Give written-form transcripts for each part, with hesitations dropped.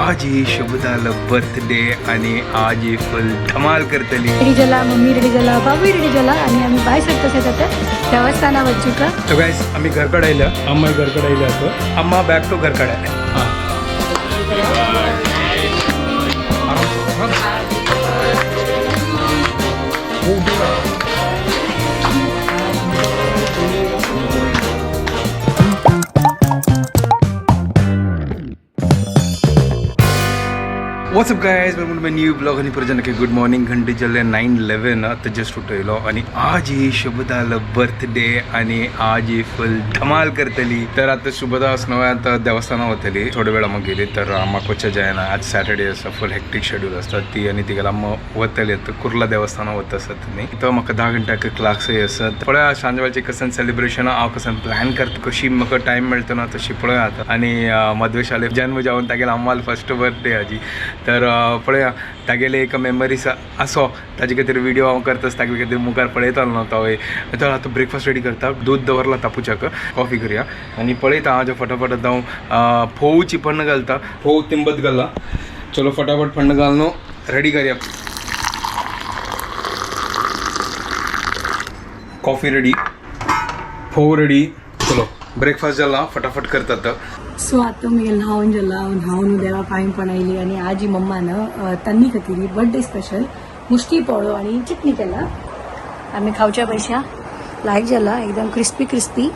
आज ही शुभदाला बर्थडे आणि आज ही फुल धमाल करतली. रेडी जाला, मम्मी रेडी जाला, बाबूय रेडी जाला आणि आम्ही भायर सरता तशें जाता देवस्थाना वचूका. तो गायस आम्ही घरकडे आयलं. अम्मा घरकडे आयले आता. अम्मा बॅक टू घरकडे. हां. What's up guys, welcome to my new blog. आणि परत गुड मॉर्निंग. घंटे चालले 9:11. आता जस्ट उठयलो आणि आज ही शुभदाला बर्थडे आणि आज ही फुल धमाल करतली. तर आता शुभदा असणं आता देवस्थाना वतली, थोड्या वेळा मग गेली. तर आम्हा कोच्या जायना, आज सॅटर्डे आसा, फुल हेक्टिक शेड्यूल आसता. ती आनी तिगेला अम्मा वतली आतां कुर्ला देवस्थाना वता आसता तेणी. तो म्हाका 10 घंट्याक क्लासय आसा. पळया सांजवेळचे कसन सेलिब्रेशन हांव कसन प्लॅन करता, कशी म्हाका टायम मेळटा ना तशी पळया आतां. आनी मदवेशाले जन्म जावन तागेले अम्माल फर्स्ट बर्थडे आजी. तर पळया तागेले एक मेमरीज आसो, ताजे खातीर व्हिडिओ हांव करता आसता, तागे खातीर मुखार पळयतालो न्हू तो. तर आतां ब्रेकफास्ट रेडी करता, दूद दवरला तापुच्याक, कॉफी करया आनी पळयता हांव जो फटाफट आतां हांव फोवची पण्ण घालता. फोव तिंबत घाला, चलो फटाफट फण्ण घाल न्हू रेडी करया. कॉफी रेडी, फोव रेडी, चलो ब्रेकफास्ट जाला, फटाफट करतात. सो आतां मुगे न्हांवन जाला, हांव न्हांवन देवा पांय पण आयली आणि आजी मम्मान तन्नी खातीर बर्थडे स्पेशल मुश्टी पोळो आणि चटणी केला. आमी खावच्या पैशा लायक जाला, एकदम क्रिस्पी क्रिस्पी.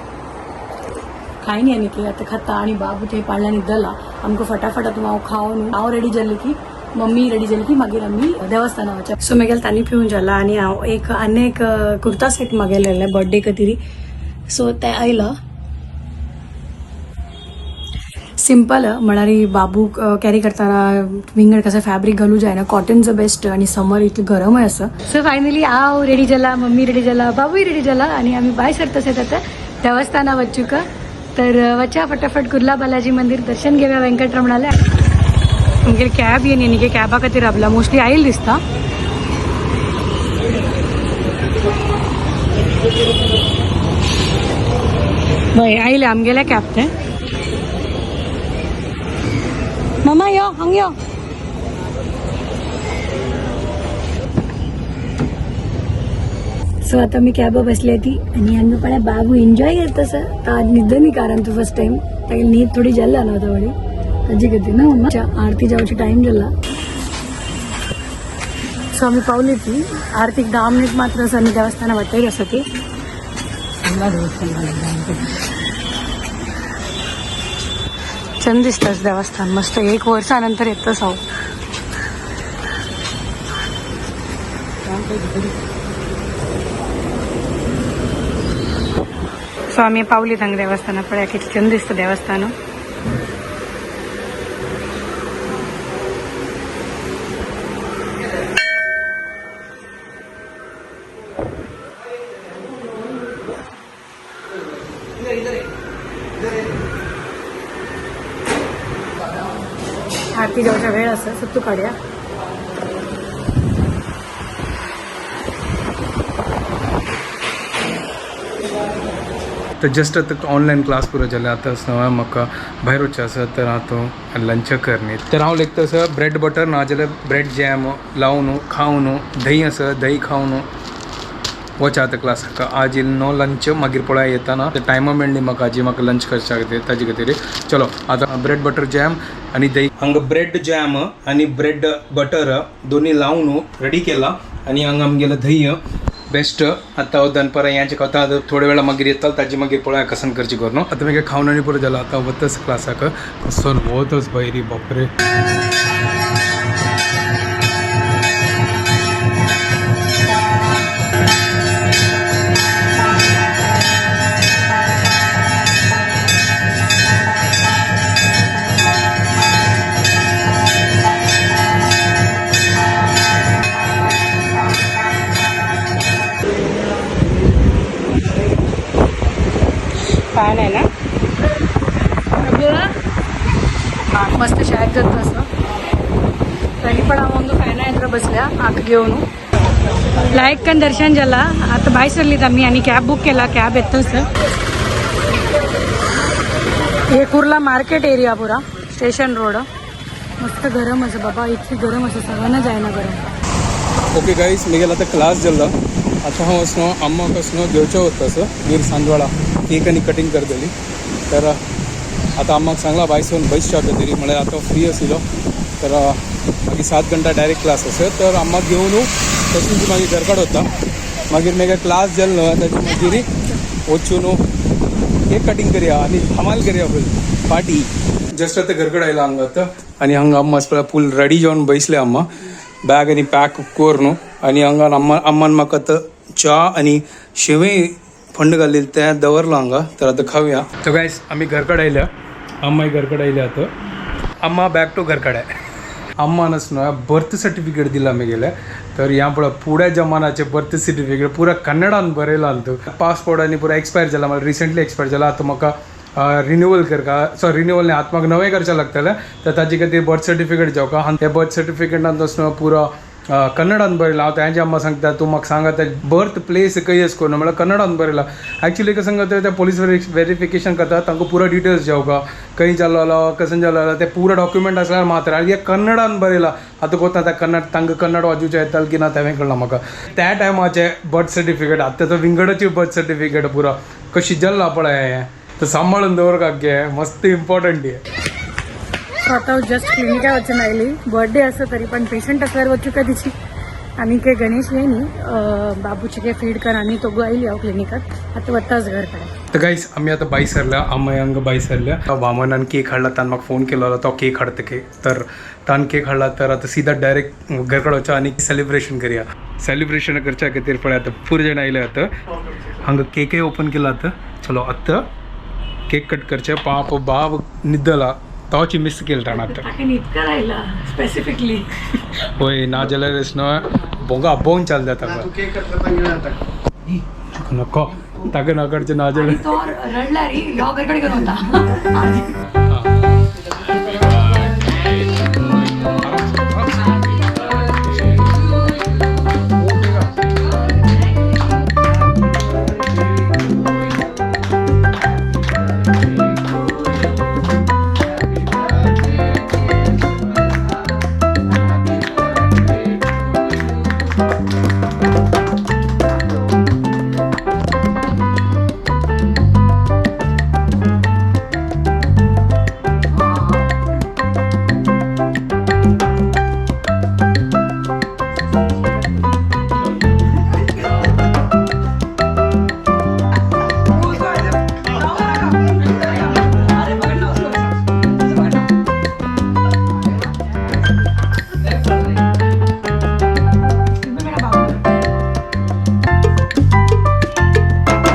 खायनी आनी की आतां खाता आणि बाबू थंय पाडला न्हिदला. आमकां फटाफट आतां हांव खावन हांव रेडी जाल्ली की मम्मी रेडी जाली की मागीर आमी देवस्थाना वचप. सो मागीर तांणी पिवन जाला आणि हांव एक आनी एक कुर्ता सेट मागयलेले बर्थडे खातीर, सो ते आयला. सिंपल म्हळ्यार बाबूक कॅरी करताना विंगड कसं फॅब्रिक घालू जायना, कॉटनचं बेस्ट आणि समर इतलें गरमय आसा. सो फायनली हांव रेडी जाला, मम्मी रेडी जाला, बाबूय रेडी जाला आणि आमी भायर सरता तशें जाता देवस्थाना वचूका. तर वचा फटाफट कुर्ला बालाजी मंदिर दर्शन घेवया व्यंकटरमणाले. आमगेर कॅब येयनी न्ही, कॅबा खातीर राबला, मोस्टली आयल दिसता. बय आयले आमगेले कॅब ते. मम्मा यो हांग यो. सो आता मी कॅब बसली ती आणि आमी पळय बाबू एन्जॉय करता सर. आज न्हिदनी कारण तू फर्स्ट टाइम तागे न्हीद थोडी जाल्ला न्हू आतां वडी ताजी खातीर ना मम्मा. आरती जावची टायम जाला. सो आमी पावली ती आरतीक 10 मिनिट मात्र आसा आनी देवस्थाना वाटेर आसा ती. चंद दिसताच देवस्थान मस्त, एक वर्षानंतर येतच हांव. सो आमी पावली थांग देवस्थाना. पळया कितलें चंद दिसता देवस्थान. आरती जावचा वेळ आसा, सत्तू काडया. तर जस्ट आतां ऑनलायन क्लास पुरो जाले, आतां सगळें म्हाका भायर वचचें आसा. तर हांव आतां लंच करनी. तर हांव लेखता आसा ब्रेड बटर ना जाल्यार ब्रेड जॅम लावन खावन, दही आसा दही खावन वचा आतां क्लासाक. आज नो लंच, मागीर पळय येताना टायम मेळ्ळी म्हाका आजी म्हाका लंच करच्या खातीर ताजे खातीर. चलो आतां ब्रेड बटर जॅम आनी दही. हांगा ब्रेड जॅम आनी ब्रेड बटर दोन्ही लावन रेडी केला आनी हांगा आमगेलें दही बेस्ट. आतां हांव दनपारां हें खाता, आतां थोड्या वेळा मागीर येतालो ताजे मागीर पळोवया कसन करची करून. आतां मागीर खावन आनी पुरो जाला, आतां वतस क्लासाक. कसो वतस भायरी बापरे. फॅन आहे ना मस्त शाळेत जातो असं. तरी पण हांव हांगा फॅना येत्र बसल्या आक घेवन. लायक कन दर्शन जाला. आता भायर सरलीत आमी आनी कॅब बूक केला, कॅब येतच. हे कुर्ला मार्केट एरिया पुरा, स्टेशन रोड. मस्त गरम आसा बाबा, इतली गरम आसा सगळ्यांना जायना गरम. ओके गाईस, मिगेल आता क्लास जाल्लो. आतां हांव वचनो अम्माक वचनो घेवचें वता असो वीर सांजवाडा केक आनी कटिंग करतली. तर आतां अम्माक सांगला बायसून बैसच्या तरी म्हळ्यार आतां फ्री आशिल्लो. तर मागीर 7 घंटा डायरेक्ट क्लास आसा. तर अम्माक घेवन तशीच मागीर घरकड वता. मागीर मागीर क्लास जालो ताचे मागीर वचून केक कटिंग करया आनी धमाल करया, फूल पार्टी. जस्ट आतां घरकड आयला हांगा आतां आनी हांगा अम्मा पळय फूल रेडी जावन बसले. अम्मा बॅग आनी पॅक करून आनी हांगा अम्मा अम्मान म्हाका आतां च्या आनी शेवई फंड घाल्ली तें दवरलो हांगा. तर आतां खावया. तर गायस, आमी घरकड आयल्या. अम्माय घरकड आयल्या. आतां अम्मा बॅक टू घरकडे. अम्मानच न्हय बर्थ सर्टिफिकेट दिला मेगेले. तर ह्या पळय पुड्या जमानाचे बर्थ सर्टिफिकेट पुरा कन्नडान बरयला. तूं पासपोर्ट आनी पुरा एक्सपायर जाला. मला रिसेंटली एक्सपायर जाला. आतां म्हाका रिन्युअल करका, सॉरी, रिन्युअल न्ही, आतां म्हाका नवें करचें लागतलें. तर ताजे खातीर बर्थ सर्टिफिकेट जावका. आनी त्या बर्थ सर्टिफिकेटान तसो पुरो कन्नडान बरयला. हांव तेंच्या अम्मा सांगता, तूं म्हाका सांग आतां बर्थ प्लेस खंय अशें करून. म्हळ्यार कन्नडान बरयला. एक्चुली कसं सांगता, ते पोलीस वेरिफिकेशन करतात, तांकां पुरो डिटेल्स जावका, खंय जाल्लो, कसं जाल्लो, ते पुरो डॉक्युमेंट आसल्यार मात्र. आनी हे कन्नडान बरयला. आतां कोता त्या कन्नड तांकां कन्नड वाजूचें येतालें की ना तें कळना म्हाका. त्या टायमाचें बर्थ सर्टिफिकेट, आतां तो विंगडाची बर्थ सर्टिफिकेट पुरो कशी जाल्ला पळय हें. तर सांबाळून दवर काके, मस्त इम्पॉर्टंट हे. स्वतः जस्ट क्लिनिका वचून आयली. बर्थडे असं तरी पण पेशंट असल्यावर वचू का तिची. आनी के गणेश येई बाबूची के फीड कर आणि तो आयली हांव क्लिनिकात. आतां वताच घरकडे. तर गाईस, आम्ही आता बाई सरल्या. आम्ही अंग बाई सरल्या. वामनान केक हाडला. तान म्हाका फोन केलो तो केक हाडता के. तर तान केक हाडला. तर आता सीधा डायरेक्ट घरकडे वचो आनी सेलिब्रेशन करया. सेलिब्रेशन करच्या खातीर पळय आतां पुरो जाण आयले. आतां हांगा केकय ओपन केला. आतां चलो, आतां केक कट करचे. पाप बाब निद्दला, तोची मिस केलं ताण आतां. ताका इतकं राहिला स्पेसिफिकली. होय, ना जाल्यार न्हय बोंगा बोंग चाल जाता. नको ताका ना करचें ना जाल्यार. तो रडला रे, ह्यो घरकडे घेऊन होता.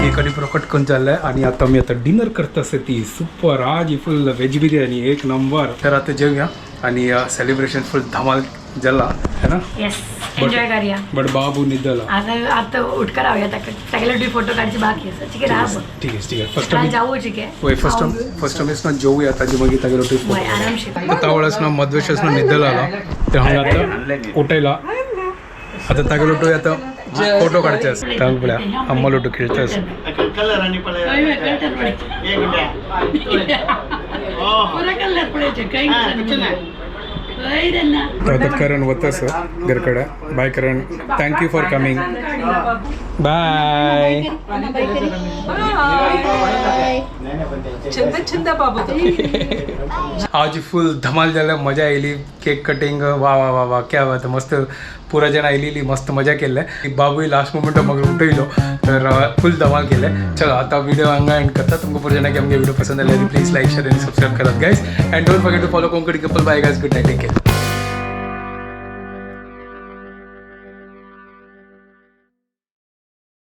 केक आणि प्रकट करून चाललाय आणि आता मी आता डिनर करत असते. ती सुपर आज फुल व्हेज बिर्याणी, एक नंबर. तर आता जेवूया आणि सेलिब्रेशन फुल धमाल झाला है ना? येस, एन्जॉय करूया. बट बाबू निद्दला. आता आता उठकर राहूया, ताका तागेले फोटो काढची बाकी आसा. ठीक आहे, राहा. ठीक आहे, ठीक आहे. फर्स्ट आमी जाऊ, ठीक आहे. होय, फर्स्ट फर्स्ट आमी ना जेवूया, ताजे मागीर तागेलो ट्रिप. वय, आरामशीर. तावळस ना मध्वेशस ना निद्दला. ते हांगा आता उठयला. आता तागेलो टोय आता फोटो काढचे आसा. तांग पळया अम्मा लोटू खेळता आसा. कलर आणि पळय एक आता करण वतस घरकडे. Bye Karan, thank you for coming, bye. Chand Chand बाबू. आज फुल धमाल झालं, मजा आयली. केक कटिंग, वा वा वा वा, क्या बात. मस्त पुरा जण आयलेली, मस्त मजा केले. बाबूय लास्ट मोमेंट मग उठयलो. तर फुल धमाल केले. चलो, आता व्हिडिओ हांगा एंड करता. तुमकां पुरा जाणांक आमगे व्हिडिओ पसंद आले, प्लीज लाईक, शेअर आणि सबस्क्राईब करात guys, and don't forget to follow Konkani Couple. Bye guys, good night, take care.